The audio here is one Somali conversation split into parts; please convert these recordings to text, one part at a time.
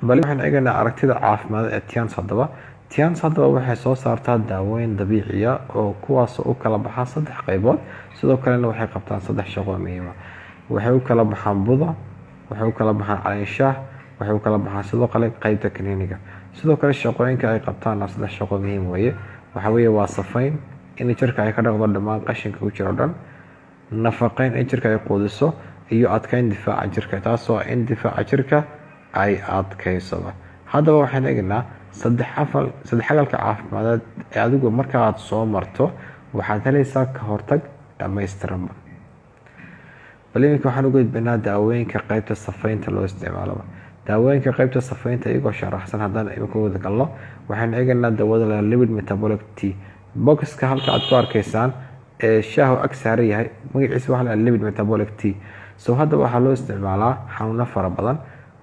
Bal waxaan eegaynaa aragtida caafimaad ee Tiens. Haddaba Tiens haddaba waxay soo saartaa daawooyin dabiiciya oo kuwaas u kala baxaa saddex qaybood. Sidoo kalena waxay qabtaan saddex shaqo muhiima. Waxay u kala baxaan buda, waxay u kala baxaan caleenshaah, waxay u kala baxaan sidoo kale qeybta kaniiniga. Sidoo kale shaqooyinka ay qabtaan saddex shaqo muhiim weeye. Waxa weeye waa safayn, in jirka ay ka dhaqdo dhammaan qashinka ku jira o dhan, nafaqeyn, in jirka ay quudiso, iyo adkeyn difaaca jirka, taasoo in difaaca jirka ay adkeysoba. Haddaba waxaan eegaynaa saddex afal saddex xagalka caafimadeed ee adigu markaaad soo marto waxaad helaysaa ka hortag dhammaystiranba. Bal iminka waxaan uga gudbaynaa daawooyinka qeybta safaynta loo isticmaalaba. Daawooyinka qeybta safaynta iyagoo sharaxsan haddaan iminka wada galno, waxaan eegaynaa dawada la lipid metabolic tea. Boxka halka aad ku arkaysaan ee shaahu ag saaran yahay, magaciisa waxaa la lipid metabolic tea. So haddaba waxaa loo isticmaalaa xanuuno fara badan: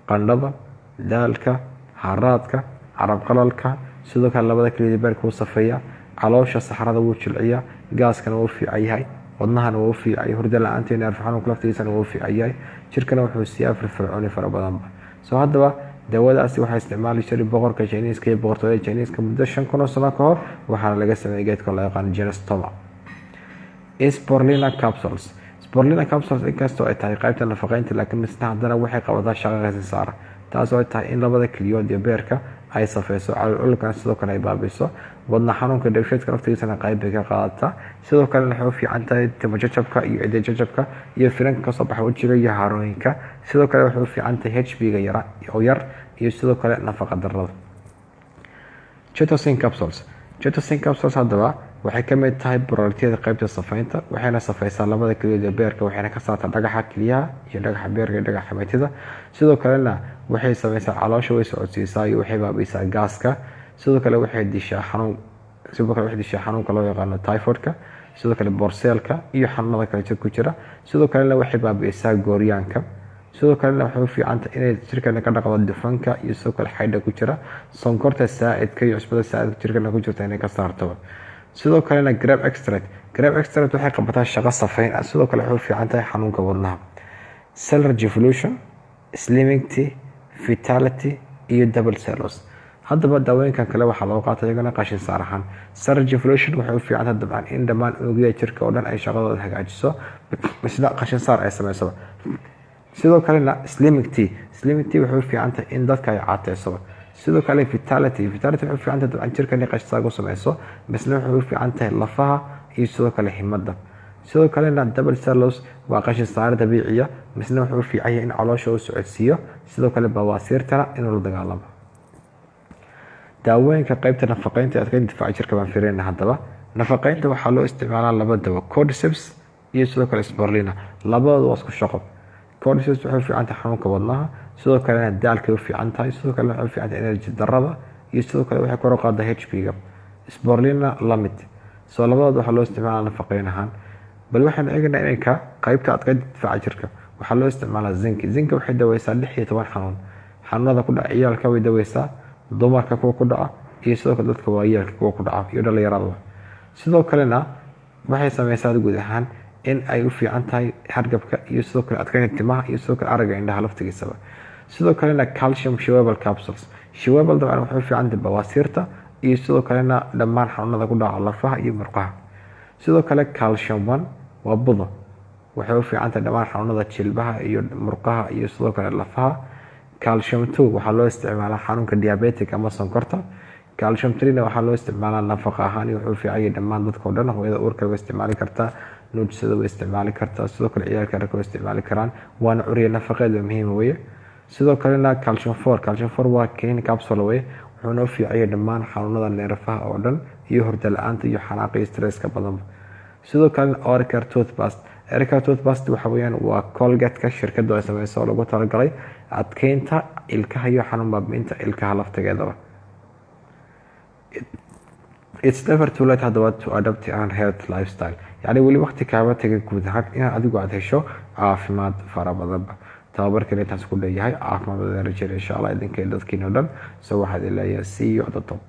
qandhada, daalka, haraadka, carab qalalka. Sidoo kale labada kelida, beerka wuu safeeya, caloosha, saxrada wuu jilciya, gaaskana wuu fiican yahay, wadnahana wuu fiicay, hurda la-aanta, neerf xanuunka laftigiisana wuu fiican yahay, jirkana wuxuu siiyaa firfircooni fara badanba. So haddaba daawadaasi waxaa isticmaali jiray boqorka Chiniiska iyo boqortooyada Chiniiska muddo 5000 oo sano ka hor. Waxaana laga sameeyey geedka loo yaqaano Gynostemma. Spirulina capsules. Spirulina capsules, inkastoo ay tahay qaybta nafaqeynta, laakiin misna haddana waxay qabataa shaqa qashin saara, taasoo ay tahay in labada keliyood iyo beerka ay safeyso, caloolculkana sidoo kale ay baabiso, wadna xanuunka, dheefshiidka laftigiisana qayb bay ka qaadataa. Sidoo kalena waxay u fiican tahay timo jajabka iyo ciddi jajabka iyo finanka kasoo baxa wejiga iyo harooyinka. Sidoo kale waxay u fiican tahay HB-ga yara oo yar iyo sidoo kale nafaqa darada. Chitosan capsules. Chitosan capsules haddaba waxay ka mid tahay productyada qaybta safaynta, waxayna safeysaa labada keliyood ee beerka, waxayna ka saartaa dhagaxa keliyaha iyo dhagaxa beerka iyo dhagaxa xameetida. Sidoo kalena waxay sameysaa caloosha way socodsiisaa iyo waxay baabiisaa gaaska. Sidoo kale waxay dishaa xanuun, sidoo kale waxay dishaa xanuunka loo yaqaano typhoidka, sidoo kale borseelka iyo xanuunada kale jir ku jira. Sidoo kalena waxay baabi'isaa gooryaanka. Sidoo kalena waxay u fiicanta inay jirkana ka dhaqdo dufanka iyo sidoo kale xaydha ku jira, sonkorta saa'idka iyo cusbada saa'idka jirkana ku jirta inay ka saarto. Sidoo kalena grape extract. Grape extract waxay qabataa shaqo safeyn ah. Sidoo kale waxay u fiican tahay xanuunka wadnaha. Cell Revolution, slimming tea, vitality iyo double cellulose. Haddaba daawooyinkan kale waxaa loo qaata iyagana qashin saar ahaan. Cell Revolution waxay u fiican tahay dabcan in dhammaan unugyada jirka oo dhan ay shaqadooda hagaajiso, isla qashin saar ay sameysaba. Sidoo kalena slimming tea. Slimming tea waxay u fiican tahay in dadka ay caateysoba. Sidoo kale vitality. Vitality waxay u fiican tahay dabcan jirka inay qashin saar ku sameyso, misna waxay u fiican tahay lafaha iyo sidoo kale himada. Sidoo kalena double cellulose waa qashin saare dabiiciya, misna wuxuu u fiican yahay in caloosha uu socodsiiyo, sidoo kale bawaasiirtana inuu la dagaalamo. Daawooyinka qeybta nafaqeynta ee adkeynta difaaca jirka baan fiirina. Haddaba nafaqeynta waxaa loo isticmaalaa laba dawo, cordyceps iyo sidoo kale spirulina. Labadooda waa isku shaqo. Cordyceps waxay u fiican tahay xanuunka wadnaha, sidoo kalena daalkay u fiican tahay, sidoo kalena waxay u fiican tahay energy darada, iyo sidoo kale waxay kor u qaadaa HB-ga. Spirulina lamid. Soo labadooda waxaa loo isticmaalaa nafaqeyn ahaan. Bal waxaan eegaynaa iminka qeybta adkeynta difaaca jirka. Waxaa loo isticmaalaa zinc. Zinc waxay daweysaa 16 xanuun. Xanuunada ku dhaca ciyaalka way daweysaa, dumarka kuwa ku dhaca, iyo sidoo kale dadka waayeelka kuwa ku dhaca iyo dhalinyarada. Sidoo kalena waxay sameysaa guud ahaan in ay u fiican tahay hargabka iyo sidoo kale adkeynta timaha iyo sidoo kale aragga indhaha laftigiisaba. Sidoo kalena calcium chewable capsules. Chewable dabcan waxay u fiican tahay bawaasiirta iyo sidoo kalena dhammaan xanuunada ku dhaca lafaha iyo murqaha. Sidoo kale calcium one waa budo, waxay u fiican tahay dhammaan xanuunada jilbaha iyo murqaha iyo sidoo kale lafaha. Calcium two waxaa loo isticmaalaa xanuunka diabetic ama sonkorta. Calcium three-na waxaa loo isticmaalaa nafaqa ahaan iyo wuxuu fiican yahay dhammaan dadka o dhan. Hooyada uurka way isticmaali kartaa, nuujisada way isticmaali kartaa, sidoo kale ciyaalka ragga way isticmaali karaan, waana curiye nafaqeed waa muhiim weye. Sidoo kalena calcium four. Calcium four waa kaniini capsule weye, wuxuuna u fiican yahay dhammaan xanuunada neerfaha oo dhan iyo hurda la-aanta iyo xanaaqa iyo stresska badanba. Sidoo kalena Oricare toothpaste. Oricare toothpaste waxa weeyaan waa Colgate-ka shirkadu ay sameyso oo lagu talagalay adkeynta ilkaha iyo xanuun baabi'inta ilkaha laftigeedaba. It's never too late haddaba to adopt an health lifestyle, yacni weli waqti kaaba tegay guud ahaan inaad adigu aada hesho caafimaad fara badanba. Tababarkan intaas ku leeyahay, caafimaad badan rajeyna insha Allah idinka dadkiina o dhan. So waxaad leeyahay, see you at the top.